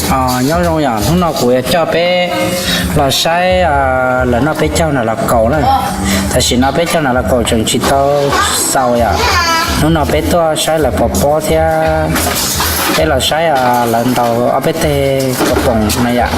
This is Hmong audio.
Nyob zoo yom, hnub no kuv yuav coj peb los saib lawv noj peb caug nram Los Kaum na. Tam sim no peb caug nram Los Kaum tseem tsis tau xaus yom. Hnub no peb tuaj saib lawv pov pob thiab peb los saib lawv ntaus ob peb teg kaus poom na yom.